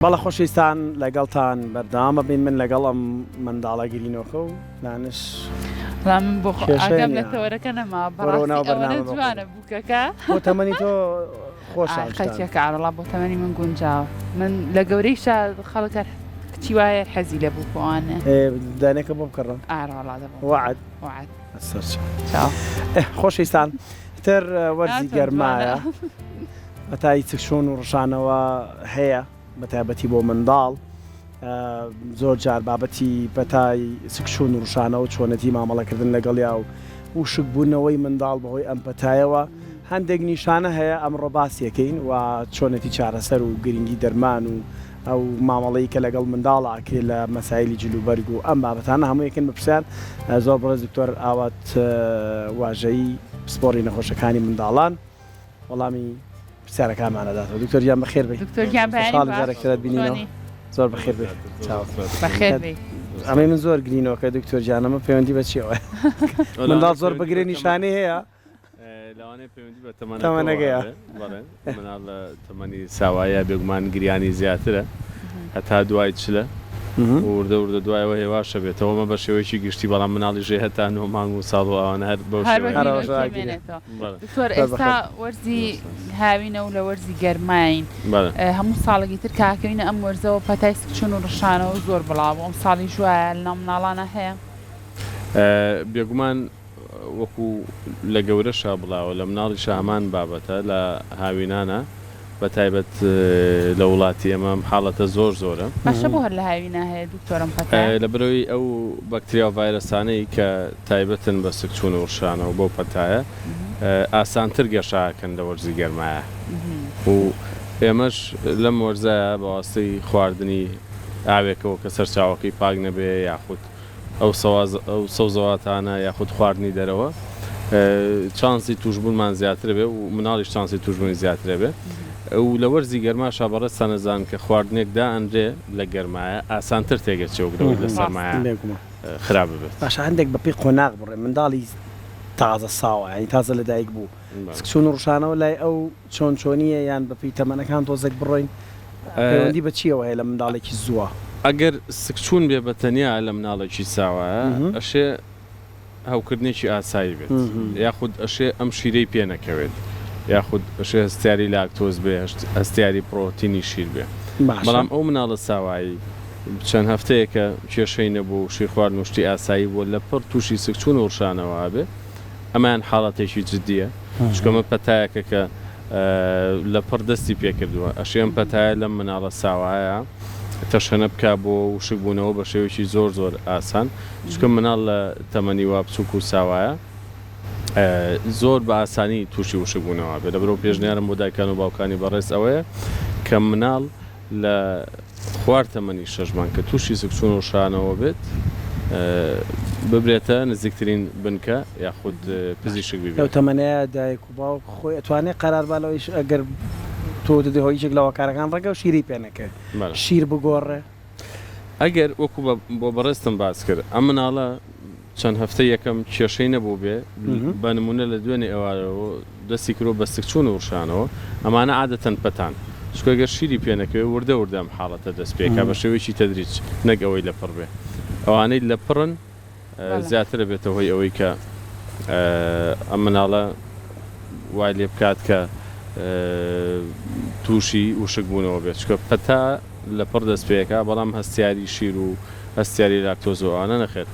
بەڵێ خۆشەویستان لەگەڵتان بەردەوام ئەبین من لەگەڵ ئەم منداڵە گرینۆکە و دانش وەڵا من بۆ خۆ کێشەیە ئاگام لە نییە. تەوەرەکە نەما وەرەوە بەڕاستی ناو ئەوەنە بەرنامە بۆ جوانە بووکەکە بۆ تەمەنی تۆ خۆشە ئای ئەم شتانە. قەچەکە ئاڕەڵا بۆ تەمەنی من گونجاوە من لە گەورەیشا خەڵک هەر کچی وایە حەزی لە بووک ئەوانە ئێ دانەکە بۆ بکڕە ئاڕەڵا دەبۆ وەعد وەعد سەرچاو چاو ئێ خۆشەویستان تر وەرزی ناتۆن جوانە گەرمایە پەتای سکچوون و ڕشانەوە هەیە بەتایبەتی بۆ منداڵ زۆر جار بابەتی پەتای سکچوون و ڕشانەوە چۆنێتی مامەڵەکردن لەگەڵیا و وشکبوونەوەی منداڵ بەهۆی ئەم پەتایەوە هەندێک نیشانە هەیە ئەمڕۆ باسیەکەین و چۆنێتی چارەسەر و گرنگی دەرمان و ئەو مامەڵەی کە لەگەڵ منداڵ ئاکرێ لە مەسایلی جلوبەرگ و ئەم بابەتانە هەموو یەکن بە پرسیار زۆر بەڕێز دکتۆر ئاوات واژەیی پسپۆڕی نەخۆشەکانی منداڵان وەڵامی پرسیارەکانمان ئەداتەوە. دکتۆر گیان بەخێر بێی. دکتۆر گیان بەیانی خۆشحاڵم باش. جارێک ترت بینینەوە. چۆنی؟ زۆر بەخێر بێی. چاو. بەخێر بێی. ئەمەی من زۆر گرینۆکە دکتۆر گیان ئەمە پەیوەندی بە چیەوە؟ منداڵ زۆر بگرێ نیشانەی هەیە؟ لەوانەیە پەیوەندی بە تەمەنەکەوە تەمەنەکەیە. هەبێ. بەڵێ مناڵ لە تەمەنی ساواییا بێگومان گریانی زیاترە هەتا دوای چلە و وردە وردە دوایەوە هێواش ئەبێتەوە ئەمە بە شێوەیەکی گشتی بەڵام مناڵیش هەیە هەتا نۆ مانگ و ساڵ و ئەوانە هەر بەو هەر شێوەیە بە هەر ئەوەش گرینۆکی ئاگرێ. ئەمێنێتەوە. بەڵێ. دکتۆر زۆر ئێستا بەخێر. وەرزی هاوینە و لە وەرزی گەرماین بەڵێ. هەموو ساڵێکی تر کاکەوینە ئەم وەرزەوە پەتای سکچوون و ڕشانەوە زۆر بڵاوە ئەم ساڵیش وایە لەناو مناڵانا هەیە؟ بێگومان وەکو لە گەورەشا بڵاوە لە مناڵیشا هەمان بابەتە لە هاوینانا بە تایبەت لە وڵاتی ئێمە ئەم حاڵەتە زۆر زۆرە. باشە بۆ هەر لە هاوینا هەیە دکتۆر ئەم پەتایە؟ لەبەرئەوەی ئەو بەکتریا و ڤایرەسانەی کە تایبەتن بە سکچوون و ڕشانەوە بەو پەتایە ئاسانتر گەشە ئەکەن لە وەرزی گەرمایە و ئێمەش لەم وەرزایە بە واسیتەی خواردنی ئاوێکەوە کە سەرچاوەکەی پاک نەبێ یاخود ئەو سەوزەواتانە یاخود خواردنی دەرەوە چانسی توشبوونمان زیاتر بێ و مناڵیش چانسی توشبوونی زیاتر بێ و لە وەرزی گەرماشا بەڕێزتان ئەزانن کە خواردنێک دائەنرێ لە گەرمایە ئاسانتر تێگەچێ وەک لەوەی لە سەرمایە خراپ ببێت. باشە هەندێک بەپێی قۆناغ بڕێ منداڵی تازە ساوا یانی تازە لەدایک بوو سکچوون و ڕشانەوە لای ئەو چۆن چۆنییە یان بەپێی تەمەنەکان تۆزێک بڕۆین پەیوەندی بە چییەوە هەیە لە منداڵێکی زووە؟ ئەگەر سکچوون بێ بە تەنیا لە مناڵێکی ساوایە ئەشێ هەوکردنێکی ئاسایی بێت یاخود ئەشێ ئەم شیرەی پێ نەکەوێت یاخود ئەشێ هەستیاری لاکتۆز بێ هەستیاری پڕۆتینی شیر بێ بەڵام ئەو مناڵە ساوایی چەند هەفتەیەکە کێشەی نەبوو و شیر خواردن و شتی ئاسایی بووە لەپڕ تووشی سکچوون و ڕشانەوە ئەبێ ئەمەیان حاڵەتێکی جدییە، چونکە ئەمە پەتایەکە کە لەپڕ دەستی پێکردووە، ئەشێ ئەم پەتایە لەم مناڵە ساوایە تەشەنە بکا بۆ وشکبوونەوە بە شێوەیەکی زۆر زۆر ئاسان، چونکە مناڵ لە تەمەنی وا بچووک و ساوایە زۆر بە ئاسانی تووشی وشکبوونەوە ئەبێ، لەبەرئەوە پێشنیارم بۆ دایکان و باوکانی بەڕێز ئەوەیە کە مناڵ لە خوار تەمەنی شەش مانگ کە تووشی سکچوون و شانەوە بێت ببرێتە نزیکترین بنکە یاخود پزیشک لەو بیبینێت. تەمەنەیا دایک و باوک خۆی ئەتوانێ قەرار با لەوەیش ئەگەر تۆ وتت هۆی یەکێک لە هۆکارەکان ڕەنگە ئەو شیرەی پێ نەکەوێ بەڵێ. شیر بگۆڕێ. ئەگەر وەکو بە بۆ بەڕێزتم باس کرد ئەم مناڵە چەند هەفتەی یەکەم کێشەی نەبووبێ، بە نموونە لە دوێنێ ئێوارەوە دەستی کردووە بە سکچوون و ڕشانەوە، ئەمانە عادەتەن پەتان، چونکە گەر شیری پێ نەکەوێ وردە وردە ئەم حاڵەتە دەست پێ ئەکا بە شێوەیەکی تەدریج نەک ئەوەی لەپڕ بێ، ئەوانەی لەپڕن زیاتر ئەبێتە هۆی ئەوەی کە ئەم مناڵە وای لێ بکات کە تووشی وشکبوونەوە بێت، چونکە پەتا لەپڕ دەست پێ ئەکا بەڵام هەستیاری شیر و هەستیاری لاکتۆز و ئەوانە نەخێر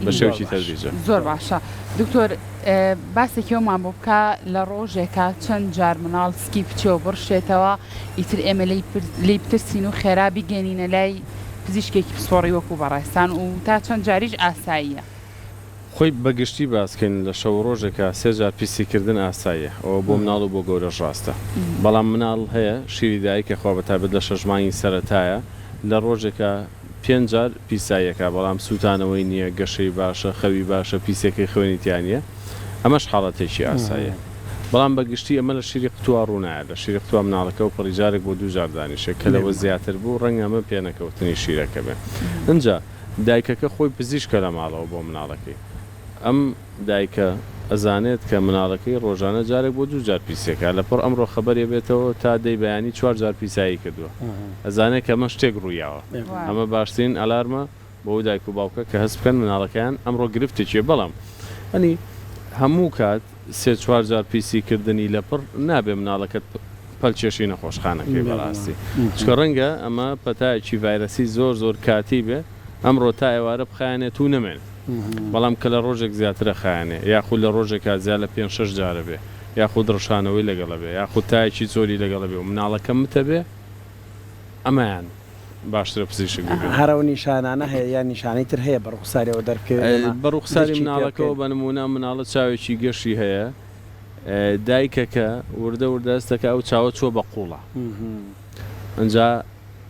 بە شێوەکی تەدریجە. زۆر باشە دکتۆر باسێکی ئەومان بۆ بکە لە ڕۆژێکا چەند جار مناڵ سکی بچێ و بڕشێتەوە ئیتر ئێمە لێی بترسین و خێرا بیگەینینە لای پزیشکێکی پسپۆڕی وەکو بەڕێزتان و تا چەند جاریش ئاساییە؟ خۆی بە گشتی باس کەین لە شەو و ڕۆژێکا سێ جار پیسی کردن ئاساییە ئەوە بۆ مناڵ و بۆ گەورەش ڕاستە بەڵام مناڵ هەیە شیری دایک ئەخوا بە تایبەت لە شەش مانگی سەرەتایە لە ڕۆژێکا پێنج جار پیسایی ئەکا بەڵام سوتانەوەی نیە گەشەی باشە خەوی باشە پیسیەکەی خوێنی تیا نیە ئەمەش حاڵەتێکی ئاساییە بەڵام بە گشتی ئەمە لە شیری قوتوا ڕوونایە لە شیری قوتوا مناڵەکە ئەوپەڕی جارێک بۆ دوو جار دانیشێ کە لەوە زیاتر بوو ڕەنگە ئەمە پێنەکەوتنی شیرەکە بێ ئنجا دایکەکە خۆی پزیشکە لە ماڵەوە بۆ مناڵەکەی ئەم دایکە ئەزانێت کە مناڵەکەی ڕۆژانە جارێک بۆ دوو جار پیسیەکا لەپڕ ئەمڕۆ خەبەری ئەبێتەوە تا دەی بەیانی چوار جار پیسایی کردووە ئەزانێت کە ئەمە شتێک ڕوویاوە ئەمە باشترین ئەلارمە بۆ ئەو دایک و باوکە کە هەست بکەن مناڵەکەیان ئەمڕۆ گرفتێکی هەیە بەڵام ئەنی هەموو کات سێ چوار جار پیسی کردنی لەپڕ نابێ مناڵەکەت پەلکێشی نەخۆشخانەکەی بەڕاستی چونکە ڕەنگە ئەمە پەتایەکی ڤایرەسی زۆر زۆر کاتی بێ ئەمڕۆ تا ئێوارە بخایەنێت و نەمێنێت بەڵام کە لە ڕۆژێک زیاترە خایەنێ یاخود لە ڕۆژێکا زیا لە پێنج شەش جارە بێ یاخود ڕشانەوەی لەگەڵە بێ یاخود تایەکی زۆری لەگەڵە بێ و مناڵەکە متە بێ ئەمەیان باشترە پزیشک ببینێت. هەر ئەو نیشانانە هەیە یان نیشانەی تر هەیە بە ڕوخساریەوە دەربکەوێت ئێمە بە ڕوخساری درکی پێ مناڵەکەوە بکەین؟ بە نموونە ئەم مناڵە چاوێکی گەشی هەیە دایکەکە وردە وردە هەست دەکا ئەو چاوە چووە بە قووڵا ئنجا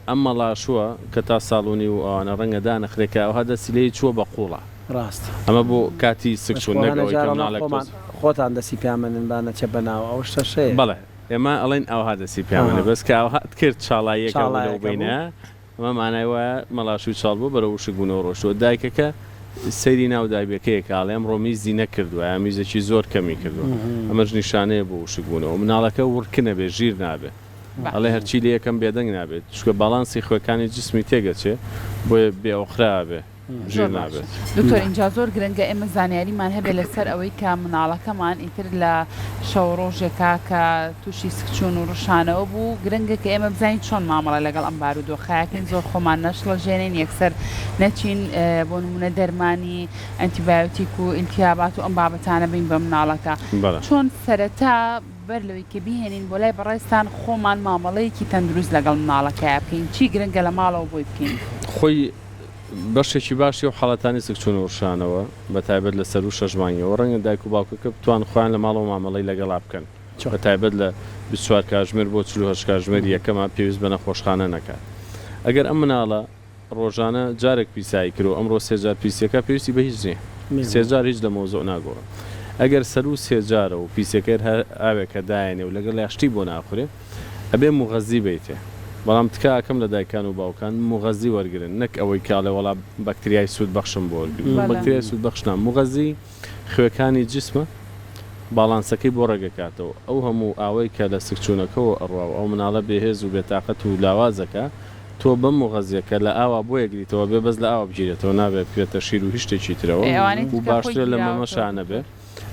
ئەم مەڵاشووە کە تا ساڵ و نیو و ئەوانە ڕەنگە دانەخرێ کە ئەوها دەستی لێی چووە بە قووڵا ڕاستە. ئەمە بۆ کاتی بەس سکچوون خۆ نەک هەنێ ئەوەی جار کە ئەڵێن مناڵێک خۆمان تۆز خۆتان دەستی پیا مەنن با نەچێ بە ناو ئەو شتەش هەیە. بەڵێ ئێمە ئەڵێین ئاوها دەستی پیا مەنێ ئەها. بەس کە ئاوهات کرد چاڵاییەک هەبوو لەو چاڵایەک هەبوو. بەینە ئەمە مانای وایە مەڵاشووی چاڵ بووە بەرەو وشک بوونەوە ڕۆشتووە. دایکەکە سەیری ناو دایبەکەی ئەکا ئەڵێ ئەمڕۆ میزی نەکردووە یا میزێکی زۆر کەمی کردووە. ئەمەش نیشانەیە بۆ وشک بوونەوە. مناڵەکە وڕکنە بێ ژیر نابێ. ئەڵێ هەرچی لێ ئەکەم بێدەنگ نابێت. چونکە باڵانسی خوێکانی جسمی تێک ئەچێ بۆیە بێ ئۆقرە ئەبێ. ژیر زۆر باشە نابێت. دکتۆر ئینجا زۆر گرنگە ئێمە زانیاریمان هەبێت لەسەر ئەوەی کە مناڵەکەمان ئیتر لە شەو ڕۆژێکا کە توشی سکچون و ڕشانەوە بوو گرنگە کە ئێمە بزانین چۆن مامەڵە لەگەڵ ئەم بارودۆخەکەین زۆر خۆمان نەشڵەژێنین یەکسەر نەچین بۆ نمونە دەرمانی ئەنتیبایۆتیک و ئیلتیابات و ئەم بابەتانە بین بە مناڵەکە بەڵێ. چۆن سەرەتا بەر لەوەی کە بیهێنین بۆ لای بەڕێزتان خۆمان مامەڵەیەکی تەندروست لەگەڵ مناڵەکەیا بکەین چی گرنگە لە ماڵەوە بۆی بکەین؟ خۆی بەشێکی باشی ئەو حاڵەتانەی سکچوون و ڕشانەوە، بە تایبەت لە سەروو شەش مانگیەوە، ڕەنگە دایک و باوکەکە بتوان خۆیان لە ماڵەوە مامەڵەی لەگەڵا بکەن، بە تایبەت لە 24 کاژمێر بۆ 48 کاژمێری یەکەما پێویست بە نەخۆشخانە نەکات. ئەگەر ئەم مناڵە ڕۆژانە جارێک پیسایی کرد و ئەمڕۆ سێ جار پیسیەکا پێویستی بە هیچ نییە، سێ جار هیچ لە مەوزوع ناگۆڕێ. ئەگەر سەروو سێ جارە و پیسیەکەی هەر ئاوێکە دایەنێ و لەگەڵیا شتی بۆ ناخورێ، ئەبێ موغەزی بەیتێ بەڵام تکا ئەکەم لە دایکان و باوکان موغەزی وەرگرن نەک ئەوەی کە ئەڵێ وەڵا بەکتریای سوود بەخشم بۆ وەرگرتووە بەکتریای سوود بەخش نا موغەزی خوێکانی جسمە باڵانسەکەی بۆ ڕێک ئەکاتەوە ئەو هەموو ئاوەی کە لە سکچوونەکەوە ئەڕوا و ئەو مناڵە بێهێز و بێتاقەت و لاواز ئەکا تۆ بەم موغەزیە کە لە ئاوا بۆی ئەگریتەوە بێ بەس لە ئاوا بگیرێتەوە نابێ بکرێتە شیر و هیچ شتێکی ترەوە ئەوانەی و تر کە خۆی باشترە لە گیراوەتەوە مەمەشا دکتۆر. نەبێ.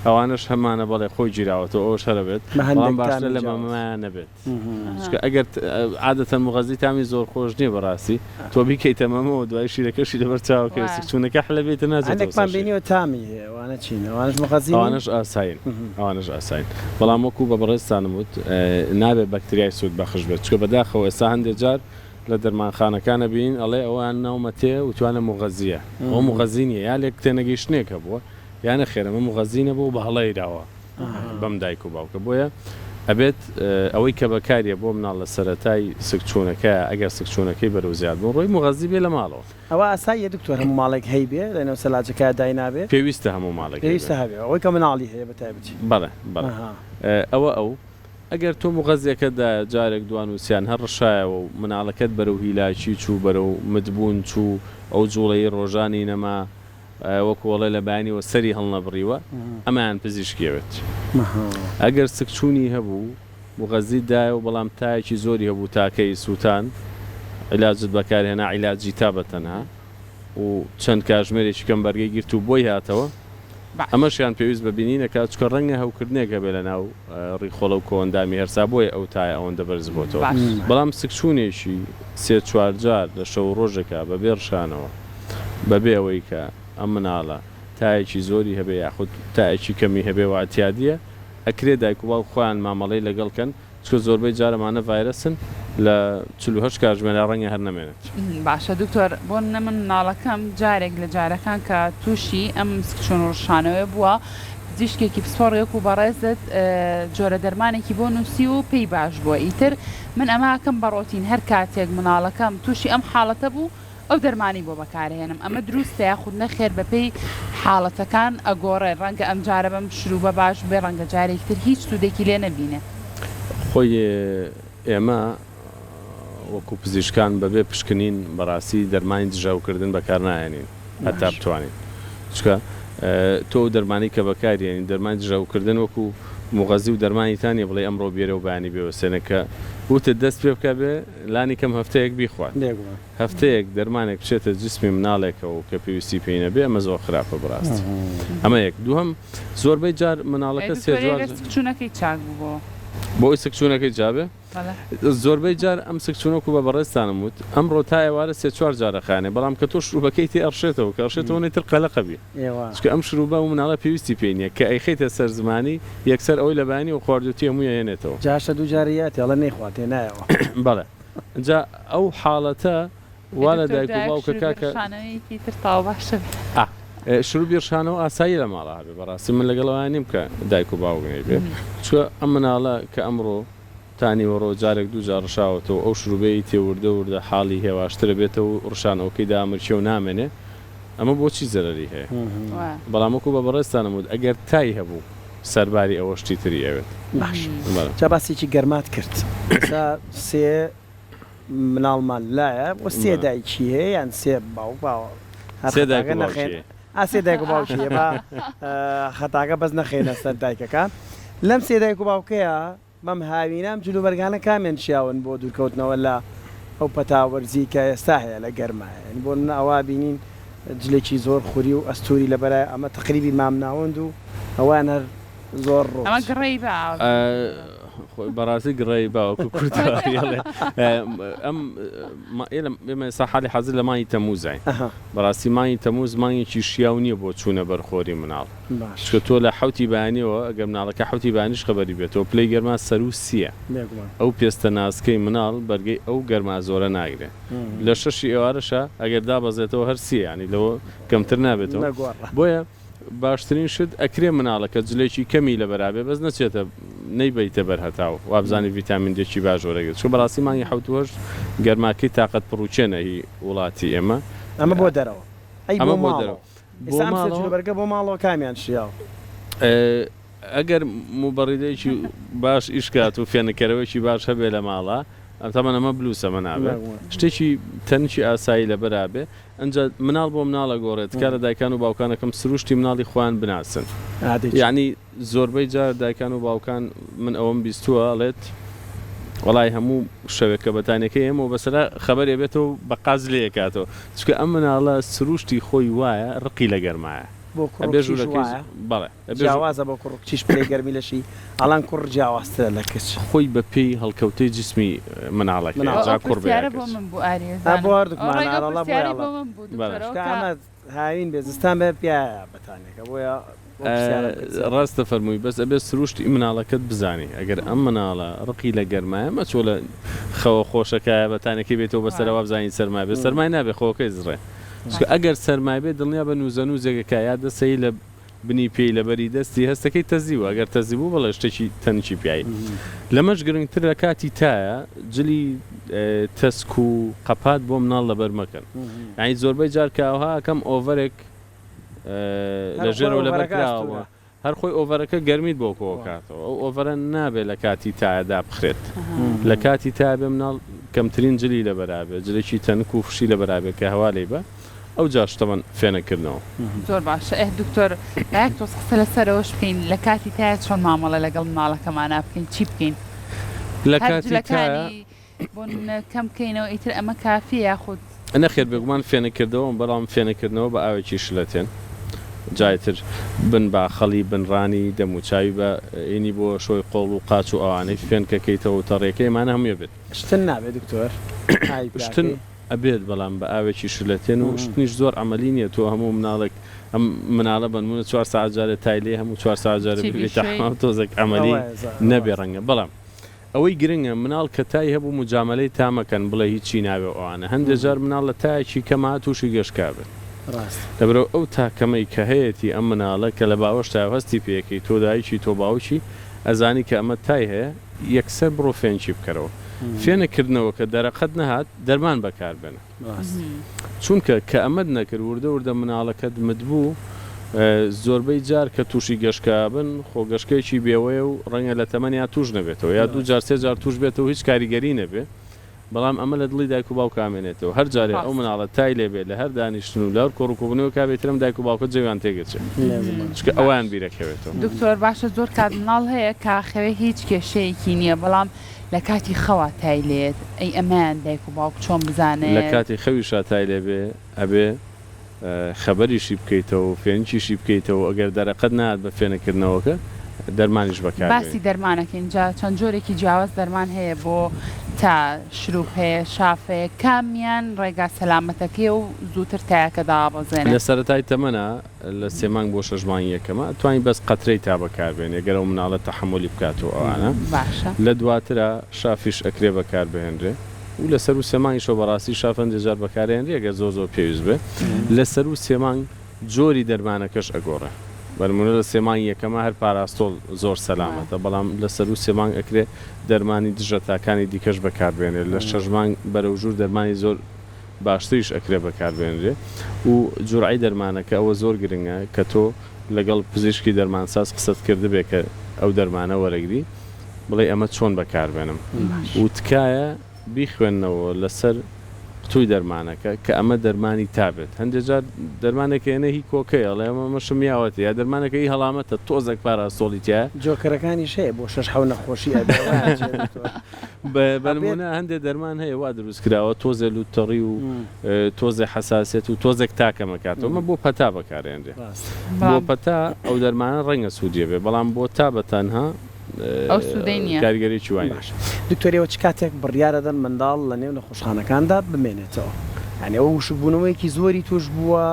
ئەوانەش هەمانە بەڵێ خۆی گیراوەتەوە ئەوەش هەر ئەبێت بە بەڵام هەندێک باشترە تامی لە جیاواز. مەمەیا نەبێت چونکە ئەگەر عادەتەن موغەزی تامی زۆر خۆش نییە بەڕاستی تۆ بیکەیتە مەمەوە دوای شیرەکەشی لەبەر چاوەکەی وایە. سکچوونەکە حلە بێتە ناچێتەوە هەندێکمان سەر شیر. بینیوە تامی هەیە ئەوانە چین ئەوانەش موغەزی نین؟ ئەوانەش ئاسایین ئەوانەش ئاسایین بەڵام وەکو بە بەڕێزتانم وت نابێت بەکتریای سوود بەخش بێت چونکە بەداخەوە ئێستا هەندێک جار لە دەرمانخانەکان ئەبینین ئەڵێ ئەوەیان ناومەتێ وتوانە موغەزیە ئەوە موغەزی نییە یا لێک تێنەگەیشتنێک هەبووە یا نەخێر ئەمە موغەزی نەبووە و بە هەڵە یراوە بەم دایک و باوکە بۆیە ئەبێت ئەوەی کە بەکاریە بۆ مناڵ لە سەرەتای سکچوونەکەیا ئەگەر سکچوونەکەی بەرەو زیاد بوون ڕۆی موغەزی بێ لە ماڵەوە. ئەوە ئاساییە دکتۆر هەموو ماڵێک هەیبێ لەنێو سەلاجەکەیا داینابێ؟ پێویستە هەموو ماڵێک هەیبێ. پێویستە هەبێ ئەوەی کە مناڵی هەیە بە تایبەتی. بەڵێ بەڵێ ئەوە ئەو ئەگەر تۆ موغەزیەکەت دایە جارێک دوان و سیان هەر ڕشایەوە و مناڵەکەت بەرەو هیلاکی چوو بەرەو متبوون چوو ئەو جوڵەی ڕۆژانی نەما وەکو ئەڵێ لە بەیانیەوە سەری هەڵنەبڕیوە ئەمەیان پزیشکی ئەوێت ئەگەر سکچونی هەبوو موغەزیت دایەوە بەڵام تایەکی زۆری هەبوو تاکەی سوتان عیلاجت بەکارهێنا عیلاجی تا بەتەنها و چەند کاژمێرێکی کەم بەرگەی گرت و بۆی هاتەوە ئەمەشیان پێویست بە بینین ئەکات چونکە ڕەنگە هەوکردنێک هەبێ لەناو ڕیخۆڵە و کۆئەندامی هەرسا بۆیە ئەو تایە ئەوەندە بەرز بۆتەوە بەڵام سکچوونێکی سێ چوار جار لە شەو و ڕۆژێکا بەبێ ڕشانەوە بەبێ ئەوەی کە ئەم مناڵە تایەکی زۆری هەبێ یاخود تایەکی کەمی هەبێ و ئیعتیادیە ئەکرێ دایک و باوک خۆیان مامەڵەی لەگەڵ کەن چونکە زۆربەی جار ئەمانە ڤایرەسن لە 48 کاژمێرا ڕەنگە هەر نەمێنێت. باشە دکتۆر بۆ نمونە من مناڵەکەم جارێک لە جارەکان کە توشی ئەم سکچون و ڕشانەوەیە بووە پزیشکێکی پسپۆڕی وەکو بەڕێزت جۆرە دەرمانێکی بۆ نوسی و پێی باش بووە ئیتر من ئەمە ئەکەم بە ڕۆتین هەر کاتێک مناڵەکەم توشی ئەم حاڵەتە بوو ئەو دەرمانەی بۆ بەکارهێنم ئەمە دروستە یاخود نەخێر بەپێی حاڵەتەکان ئەگۆڕێ ڕەنگە ئەمجارە بەم شروبە باش بێ ڕەنگە جارێکی تر هیچ سودێکی لێ نەبینێ. خۆی ئێمە وەکو پزیشکان بەبێ پشکنین بەڕاستی دەرمانی دژە هەوکردن بەکارناهێنین هەتا بتوانین چونکە. تۆ ئەو دەرمانەی کە بەکاری یەنی دەرمانی دژە هەوکردن وەکو موغەزی و دەرمانی تا نیە بڵێی ئەمڕۆ بیەرە و بەیانی بێوەستێنە کە وتت دەست پێ بکە بێ لانی کەم هەفتەیەک بیخوات بێگومان. هەفتەیەک دەرمانێک بچێتە جسمی مناڵێکەوە کە پێویستی پێی نەبێ ئەمە زۆر خراپە بەڕاستی ئەمە یەک دووهەم زۆربەی جار ئەی مناڵەکە سێ دکتۆر جوار ئەگەر سکچوونەکەی چاک بووبۆوە؟ بۆ ئەوەی سکچوونەکەی جابێ بەڵێ. زۆربەی جار ئەم سکچوونە وەکو بە بەڕێزتانم وت ئەمڕۆ تا ئێوارە سێ چوار جار ئەخایەنێ بەڵام کە تۆ شروبەکەی تێ ئەڕشێتەوە کە ئەڕشێتەوە ئیتر قەلەقە بی چونکە ئەم شروبە ئەو مناڵە پێویستی پێی نیە کە ئەیخەیتە سەر زمانی یەکسەر ئەوەی لە بەیانیەوە خواردوێتی هەمووی ئەهێنێتەوە. جا هەشتا دوو جاری یاتێ ئەڵێ نەیخوا تێ نایەوە. بەڵێ جا ئەو حاڵەتە ئەی وا لە دکتۆر دایک و دوایەک باوکە شروبی کاکە. ڕشانەوەیەکی تر تەواو باشە بێ. ئا شروبی ڕشانەوە ئاساییە لە ماڵا هەبێ بەڕاستی من لەگەڵ ئەوە نیم کە دایک و باوک نەیبێ چونکە ئەم مناڵە کە ئەمڕۆ تا نیوەڕۆ جارێک دوو جار ڕشاوەتەوە ئەو شروبەی تێ وردە وردە حاڵی هێواشتر ئەبێتەوە و ڕشانەوەکەی دامرکێ و نامێنێ ئەمە بۆچی زەرەری هەیە بەڵام وەکو بە بەڕێزتانم وت ئەگەر تای هەبوو سەرباری ئەوە شتی تری ئەوێت. باش جا باسێکی گەرمات کرد ئێستا سێ مناڵمان لایە و سێ دایکی هەیە یان سێ باوک با هەر سێ دایک خەتاکە و باوکی نەخەین هەیە. ئا سێ دایک و باوکی هەیە با خەتاکە بەس نەخەینە سەر دایکەکان لەم سێ دایک و باوکەیە بەم هاوینە ئەم جلوبەرگانە کامیان شیاون بۆ دوورکەوتنەوە لە ئەو پەتا وەرزیەی کە ئێستا هەیە لە گەرمایە یانی بۆ نمونە ئەوا بینین جلێکی زۆر خوری و ئەستوری لەبەرایە ئەمە تەقریبی مامناوەند و ئەوان هەر زۆر ئەمە ڕووت. گڕەی باوە. خۆی بەڕاستی گڕەی باوە وەکو کوردەواری ئەڵێ ئەم ئێمە ئێستا حالی حازر لە مانگی تەمووزاین بەڕاستی مانگی تەمووز مانگێکی شیاو نییە بۆ چوونە بەر خۆری مناڵ چونکە تۆ لە حەوتی بەیانیەوە ئەگەر مناڵەکە حەوتی بەیانیش خەبەری بێتەوە پلەی گەرما سەروو سییە ئەو پێستە ناسکەی مناڵ بەرگەی ئەو گەرما زۆرە ناگرێ لە شەشی ئێوارەشا ئەگەر دابەزێتەوە هەر سییە یانی لەوە کەمتر نابێتەوە بۆیە باشترین شت ئەکرێ مناڵەکە جلێکی کەمی لەبەرا بێ بەس نەچێتە نەیبەیتە بەر هەتاو وابزانی ڤیتامین دێکی باش وەرەگرێت چونکە بەڕاستی مانگی حەوت و هەشت گەرماکەی تاقەت پڕوکێنە هی وڵاتی ئێمە ئەمە بۆ دەرەوە ئەی بۆ ئەمە بۆ ماڵەوە دەرەوە بۆ ئێستا ئەم سێ ماڵەوە جلوبەرگە بۆ ماڵەوە کامیان شیاوە؟ ئەگەر موبەڕیدەیەکی باش ئیش کات و فێنککەرەوەیەکی باش هەبێ لە ماڵا تەبعەن ئەمە بلوسە ئەمە نابێ شتێکی تەنکی ئاسایی لەبەرا بێ ئنجا مناڵ بۆ مناڵ ئەگۆڕێ تکا لە دایکان و باوکان ئەکەم سروشتی مناڵی خۆیان بناسن یەعنی زۆربەی جار دایکان و باوکان من ئەوەم بیستووە ئەڵێت وەڵای هەموو شەوێک کە بەتانیەکەی ئێمەوە بەسەرا خەبەر ئەبێتەوە بە قاچ لێ ئەکاتەوە چونکە ئەم مناڵە سروشتی خۆی وایە ڕقی لە گەرمایە بۆ کوڕ و ئەبێ کچیش ژوورەکەی وایە؟ بەڵێ ئەبێ ژوور جیاوازە بۆ کوڕ و کچیش پلەی گەرمی لەشی ئەڵان کوڕ جیاوازترە لە کچ. خۆی بە پێی هەڵکەوتەی جسمی مناڵەکەیە مناڵ. جا ئەو کوڕ بێ یا پرسیارە بۆ کچ. من بوو ئاریە ها بۆ زانم هەردووکمان ڕێک ئەو ئارەڵا بۆیە پرسیارەی بۆ ئەڵێم. من بوو بەڵێ. دکتۆر ئەوە چونکە کە ئەمە هاوین بێ زستان بێ پیایە بەتانیەکە بۆیە بۆ پرسیارم کرد زیاتر. ڕاست دەفەرمووی بەس ئەبێ سروشتی مناڵەکەت بزانی ئەگەر ئەم مناڵە ڕقی لە گەرمایە مەچۆ لە خەوە خۆشەکایە بەتانیەکەی بێتەوە بەسەرا وابزانی سەرمای بێ سەرمای نابێ خەوەکەی زڕێ چونکە ئەگەر سەرمای بێ دڵنیا بە نوزەنوزێک ئەکا یا دەسەی لە بنی پێی لە بەری دەستی هەستەکەی تەزیوە ئەگەر تەزیبوو بەڵێ شتێکی تەنکی پیایی لەمەش گرنگتر لە کاتی تایە جلی تەسک و قەپات بۆ مناڵ لەبەر مەکەن یانی زۆربەی جار کە ئەوها ئەکەم ئۆڤەرێک لە ژێرەوە لەبەر کراوە هەر خۆی ئۆڤەرەکە گەرمیت بۆ کۆکاتەوە ئەو ئۆڤەرە نابێ لە کاتی تایە دابخرێت لە کاتی تایە بێ مناڵ کەمترین جلی لەبەرا بێ جلێکی تەنک و فشی لەبەرا بێ کە هەوا لێی بە ئەوجا شتەمەن فێنککردنەوە. زۆر باشە ئه دکتۆر با یەک تۆز قسە لەسەر ئەوەش بکەین لە کاتی تایە چۆن مامەڵە لەگەڵ مناڵەکەمانا بکەین چی بکەین لە هەر کاتی تایە جلەکانی بۆ نمونە کەم بکەینەوە ئیتر ئەمە کافیە یاخود. نەخێر بێگومان فێنککردەوە بەڵام فێنککردنەوە بە ئاوێکی شلەتێن جا ئیتر بن باخەڵی بن ڕانی دەم و چاوی بە ینی بۆ شۆی قۆڵ و قاچ و ئەوانەی فێنکەکەیتەوە و تەڕیەکەی ئەمانە هەمووی ئەبێت. شتن نابێ دکتۆر ئاوی شتن پیاکەی. ئەبێت بەڵام بە ئاوێکی شلەتێن و شتنیش زۆر عەمەلی نیە تۆ هەموو مناڵێک ئەم مناڵە بەنمونە چوار سەعات جارێ تای لێ هەموو چوار سەعات جارێ چی ببیتە بیشۆی. حەمام تۆزێک عەمەلی ئەوەیە زۆر نەبێ ڕاستە. ڕەنگە بەڵام ئەوەی گرنگە مناڵ کە تای هەبوو موجامەلەی تا مەکەن بڵێ هیچی نابێ و ئەوانە هەندێ جار مناڵ لە تایەکی کەما توشی گەشکا بێت ڕاستە. لەبەرئەوە ئەو تا کەمەی کە هەیەتی ئەم مناڵە کە لە باوەشتایە و هەستی پێ ئەکەی تۆ دایکی تۆ باوکی ئەزانی کە ئەمە تای هەیە یەکسەر بڕۆ فێنکی بکەرەوە فێنک کردنەوە کە دەرەقەت نەهات دەرمان بەکار بێنە چونکە کە ئەمەت نەکرد وردە وردە مناڵەکەت متبوو زۆربەی جار کە توشی گەشکە ئەبن خۆ گەشکەیەکی بێوەیە و ڕەنگە لە تەمەنیا توش نەبێتەوە یا دوو جار سێ جار توش بێتەوە هیچ کاریگەری نەبێ. بەڵام ئەمە لە دڵی دایک و باوکا ئەمێنێتەوە هەر جارێ ئەو ڕاستە. مناڵە تای لێ بێ لە هەر دانیشتن و لە هەر کۆڕ و کۆبوونەوەکا بێ ئیتر ئەم دایک و باوکە جەویان تێک ئەچێ چونکە ئەویان باش بیر ئەکەوێتەوە. دکتۆر باشە زۆر کات مناڵ هەیە کە خەوێ هیچ کێشەیەکی نیە بەڵام لە کاتی خەوا تای لێیەت ئەی ئەمەیان دایک و باوک چۆن لە بزانێت؟ کاتی خەویشا تای لێ بێ ئەبێ خەبەریشی بکەیتەوە و فێنکیشی بکەیتەوە و ئەگەر دەرەقەت نەهات بە فێنککردنەوەکە دەرمانیش بەکار باسی بێنی. دەرمانەکەین جا چەند جۆرێکی جیاواز دەرمان هەیە بۆ تا شروب هەیە شاف هەیە کامیان ڕێگا سەلامەتەکەیە و زووتر تایەکە دابەزێنێ؟ لە سەرەتای تەمەنا لە سێ مانگ بۆ شەش مانگی یەکەما ئەتوانی بەس قەترەی تا بەکار بێنی گەر ئەو مناڵە تەحەمولی بکات و ئەوانە باشە. لە دواترا شافیش ئەکرێ بەکار بهێنرێ و لە سەروو سێ مانگیشەوە بەڕاستی شاف هەندێ جار بەکارئەهێنرێ گەر زۆر زۆر پێویست بێ لە سەروو سێ مانگ جۆری دەرمانەکەش ئەگۆڕێ بەنمونە لە سێ مانگی یەکەما هەر پاراستۆڵ زۆر سەلامەتە بەڵام لە سەروو سێ مانگ ئەکرێ دەرمانی دژە تاکانی دیکەش بەکار بێنرێ لە شەش مانگ بەرەو ژوور دەرمانی زۆر باشتریش ئەکرێ بەکاربێنرێ و جورعەی دەرمانەکە ئەوە زۆر گرنگە کە تۆ لەگەڵ پزیشکی دەرمانساز قسەت کردبێ کە ئەو دەرمانە وەرەگری بڵێی ئەمە چۆن بەکاربێنم و تکایە بیخوێنەوە لەسەر قوتوی دەرمانەکە کە ئەمە دەرمانی تا بێت هەندێ جار دەرمانێک ئێنە هی کۆکەیە ئەڵێ ئەمە مەشم یاوەتێ یا دەرمانێکە هی هەڵامەتە تۆزێک پاراستۆڵی تیایە. جۆکەرەکانیش هەیە بۆ شەش حەو نەخۆشی ئەبێ وایان چیە دکتۆر؟ بە نموونە هەندێ دەرمان هەیە وا دروست کراوە تۆزێ لوت تەڕی و تۆزێ حەساسیەت و تۆزێک تا کەمەکاتەوە ئەمە بۆ پەتا بەکارێنرێ بۆ پەتا ئەو دەرمانە ڕەنگە سوودی بێ بەڵام بۆ تا بە تەنها ئەو سوودەی نییە. کاریگەریی وای نییە. باشە دکتۆر ئێوە چ کاتێک بڕیارەدەن منداڵ لە نێو نەخۆشخانەکاندا بمێنێتەوە؟ یانی ئەوە وشکبوونەوەیەکی زۆری تووش بووە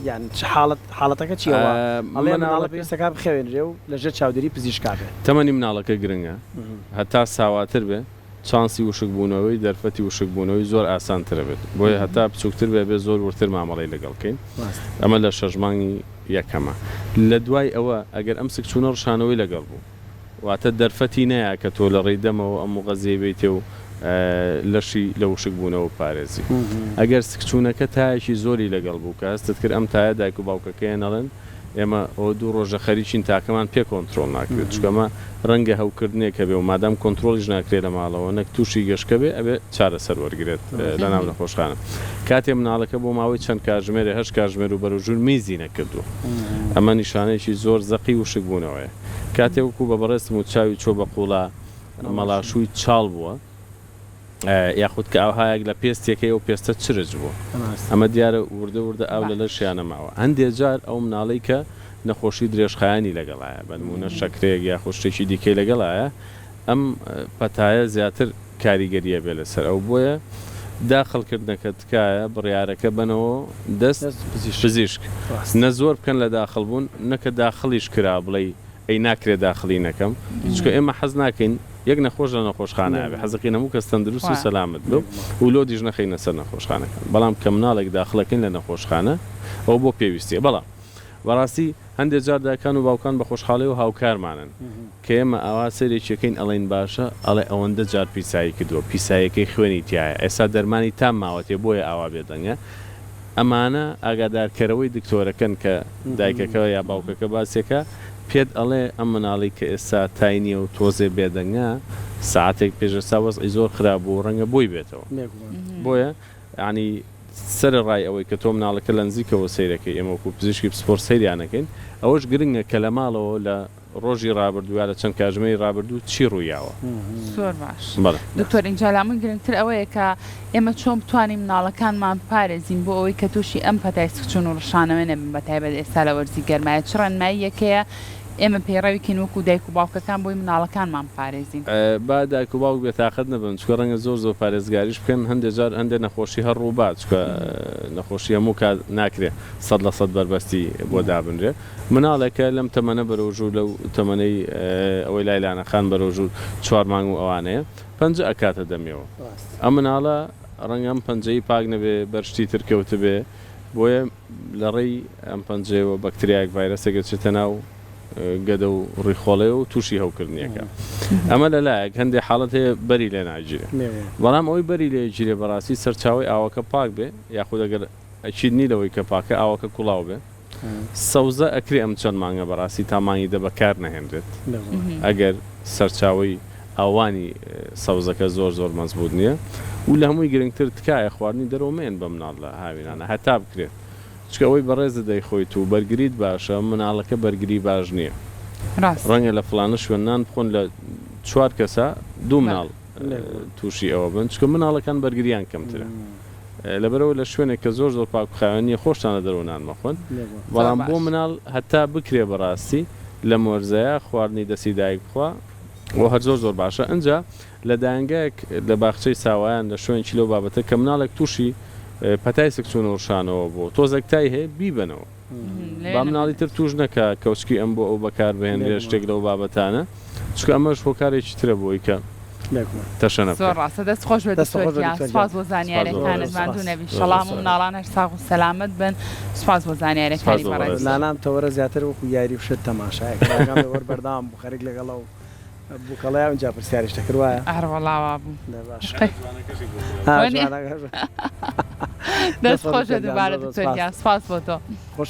یان چ حاڵەت حاڵەتەکە چییە وا ئەڵێ مناڵە پێویستەکا بخەوێنرێ و لەژێر چاودێری پزیشکا بێ؟ تەمەنی مناڵەکە گرنگە هەتا ساواتر بێ چانسی وشک بوونەوەی دەرفەتی وشک بوونەوەی زۆر ئاسانتر ئەبێت بۆیە هەتا بچوکتر بێ ئەبێ زۆر وردتر مامەڵەی لەگەڵ کەین ئەمە لە شەش مانگی یەکەمە لە دوای ئەوە ئەگەر ئەم سکچوونە ڕشانەوەی لەگەڵ بوو واتە دەرفەتی نەیا کە تۆ لە ڕێی دەمەوە ئەم موغەزیەی بەیتێ و لەشی لە وشک بوونەوە بپارێزی ئەگەر سکچوونەکە تایەکی زۆری لەگەڵ بوو کە هەستت کرد ئەم تایە دایک و باوکەکەیە نەڵێن ئێمە ئەوە دوو ڕۆژە خەریکین تاکەمان پێ کۆنترۆڵ ناکرێت چونکە ئەمە ڕەنگە هەوکردنێک هەبێ و مادام کۆنترۆڵیش ناکرێت لە ماڵەوە نەک تووشی گەشکە بێ ئەبێ چارەسەر وەرگرێت لە ناو نەخۆشخانە کاتێ مناڵەکە بۆ ماوەی چەند کاژمێرێ هەشت کاژمێر و بەرەو ژوور میزی نەکردووە ئەمە نیشانەیەکی زۆر زەقی وشکبوونەوەیە کاتێ وەکوو بە بەڕێزتم وت چاوی چووە بە قووڵا مەڵاشووی چاڵ بووە. یاخود کە ئاوهایەک لە پێستێکەی ئەو پێستە چرچ بوو ئەمە دیارە وردە وردە ئاو لە لەشیا نەماوە هەندێ جار ئەو مناڵەی کە نەخۆشی درێژخایەنی لەگەڵایە بە نموونە شەکرەیەک یاخود شتێکی دیکەی لەگەڵایە ئەم پەتایە زیاتر کاریگەریە بێ لەسەر ئەو بۆیە داخڵ کردنەکە تکایە بڕیارەکە بەنەوە دەست پزیشک نە زۆر بکەن لە داخڵ بوون نەکە داخڵیش کرا بڵێی ئەی ناکرێ داخڵی نەکەم چونکە ئێمە حەز ناکەین یەک نەخۆش لە نەخۆشخانە هەبێ حەزەکەین هەموو کەس تەندروست و سەلامەت بێ و لۆدیش نەخەینە سەر نەخۆشخانەکان بەڵام کە مناڵێک داخڵەکەین لە نەخۆشخانە ئەوە بۆ پێویستیە بەڵام بەڕاستی هەندێ جار دایکان و باوکان بە خۆشحاڵی و هاوکارمانن کە ئێمە ئاوا سەیرێکی ئەکەین ئەڵێین باشە ئەڵێ ئەوەندە جار پیسایی کردووە پیساییەکەی خوێنی تیایە ئێستا دەرمانی تام ماوەتێ بۆیە ئاوا بێدەنگە ئەمانە ئاگادارکەرەوەی دکتۆرەکەن کە دایکەکە یا باوکەکە باسیەکە پێت ئەڵێ ئەم مناڵەی کە ئێستا تای نیە و تۆزێ بێدەنگە سەعاتێک پێش ئێستا وەزعی زۆر خراپ بوو و ڕەنگە بۆی بێتەوە بۆیە یانی سەرەڕای ئەوەی کە تۆ مناڵەکە لە نزیکەوە سەیرەکەی ئێمە وەکو پزیشکی پسپۆڕ سەیریانەکەین ئەوەش گرنگە کە لە ماڵەوە لە ڕۆژی ڕابردوو یا لە چەند کاژمێری ڕابردوو چی ڕوویاوە؟ زۆر باش بەڵێ. دکتۆر ئینجا لامن گرنگتر ئەوەیە کە ئێمە چۆن بتوانین مناڵەکانمان بپارێزین بۆ ئەوەی کە تووشی ئەم پەتای سکچوون و ڕشانەوە نەبن بە تایبەت ئێستا لە وەرزی گەرمایە چ ڕێنماییەک هەیە ئێمە پەیڕەوی کەین وەکو دایک و باوکەکان بۆی مناڵەکانمان بپارێزین؟ با دایک و باوک بێتاقەت نەبن چونکە ڕەنگە زۆر زۆر پارێزگاریش بکەن هەندێ جار هەندێ نەخۆشی هەر ڕووبات چونکە نەخۆشی هەموو کات ناکرێ 100% بەربەستی بۆ دابنرێ مناڵێکە لەم تەمەنە بەرەو ژوور لەو تەمەنەی ئەوەی لای لانە خان بەرەو ژوور چوار مانگ و ئەوانەیە پەنجە ئەکاتە دەمیەوە ئەم مناڵە ڕەنگە ئەم پەنجەی پاک نەبێ بەر شتی تر کەوتبێ بۆیە لە ڕێی ئەم پەنجەیەوە بەکتریایەک ڤایرەسێک ئەچێتە ناو گەدە و ڕیخۆڵەیەوە و تووشی هەوکردنیەکە ئەمە لە لایەک هەندێ حاڵەت هەیە بەری لێ ناگیرێ بەڵام ئەوەی بەری لێ گیرێ بەڕاستی سەرچاوەی ئاوەکە پاک بێ یاخود ئەگەر ئەکید نی لەوەی کە پاکە ئاوەکە کوڵاو بێ سەوزە ئەکرێ ئەم چەند مانگە بەڕاستی تا مانگی دە بەکار نەهێنرێت ئەگەر سەرچاوەی ئاوانی سەوزەکە زۆر زۆر مەزبوت نییە. و لە هەمووی گرنگتر تکایە خواردنی دەرەوە مەیەن بە مناڵ لە هاوینانە هەتا بکرێت چونکە ئەوەی بەڕێزت دەیخۆیت و بەرگریت باشە مناڵەکە بەرگری باش نییە ڕاستە. ڕەنگە لە فڵانە شوێن نان بخۆن لە چوار کەسا دوو بەڵێ. مناڵ تووشی ئەوە بن چونکە مناڵەکان بەرگریان کەمترە لەبەرئەوە لە شوێنێک کە زۆر زۆر پاک و خاوێن نییە خۆشتان لە دەرەوە نان مەخۆن زۆر بەڵام بۆ باش. مناڵ هەتا بکرێ بەڕاستی لەم وەرزەیا خواردنی دەستی دایک بخوا و هەر زۆر زۆر باشە ئنجا لە دایەنگایەک لە باخچەی ساوایان لە شوێنکی لەو بابەتە کە مناڵێک تووشی پەتای سکچوون و ڕشانەوە بوو تۆزێک تای هەیە بیبەنەوە با مناڵی تر تووش نەکا کەوچکی ئەم بۆ ئەو بەکار بهێنرێ شتێک لەو بابەتانە چونکە ئەمەش هۆکارێکی ترە بۆی کە تەشەنە زۆر بکات. ڕاستە دەست خۆش بێت دەست دکتۆر خۆش بێت گیان دکتۆر گیان. سوپاس بۆ سپاس بۆ زانیاریەکانت بەڕێز ماندوو سپاس. نەبی زۆر زۆر شەڵا هەموو سپاس. مناڵان هەر ساغ و سەلامەت بن سوپاس بۆ سپاس زانیاریەکانی بۆ بەڕێز. بەڕێزتان. لانام تەوەرە زیاتر وەکو یاری و شت تەماشایەک ئاگام لە وەر بەردەوام بوو خەریک لەگەڵ ئەو بوکەڵەیە ئینجا پرسیاریش دەکرد وایە؟ ئەرەوەڵا وابوو. دە باشە. قەی جوانەکەشی بۆ خراپ. ها وەنیە؟ جوانەکەش. دەست دەست خۆش خۆش بێت دکتۆر گیان دووبارە زۆر زۆر دکتۆر سپاس. گیان سوپاس بۆ تۆ. خۆش.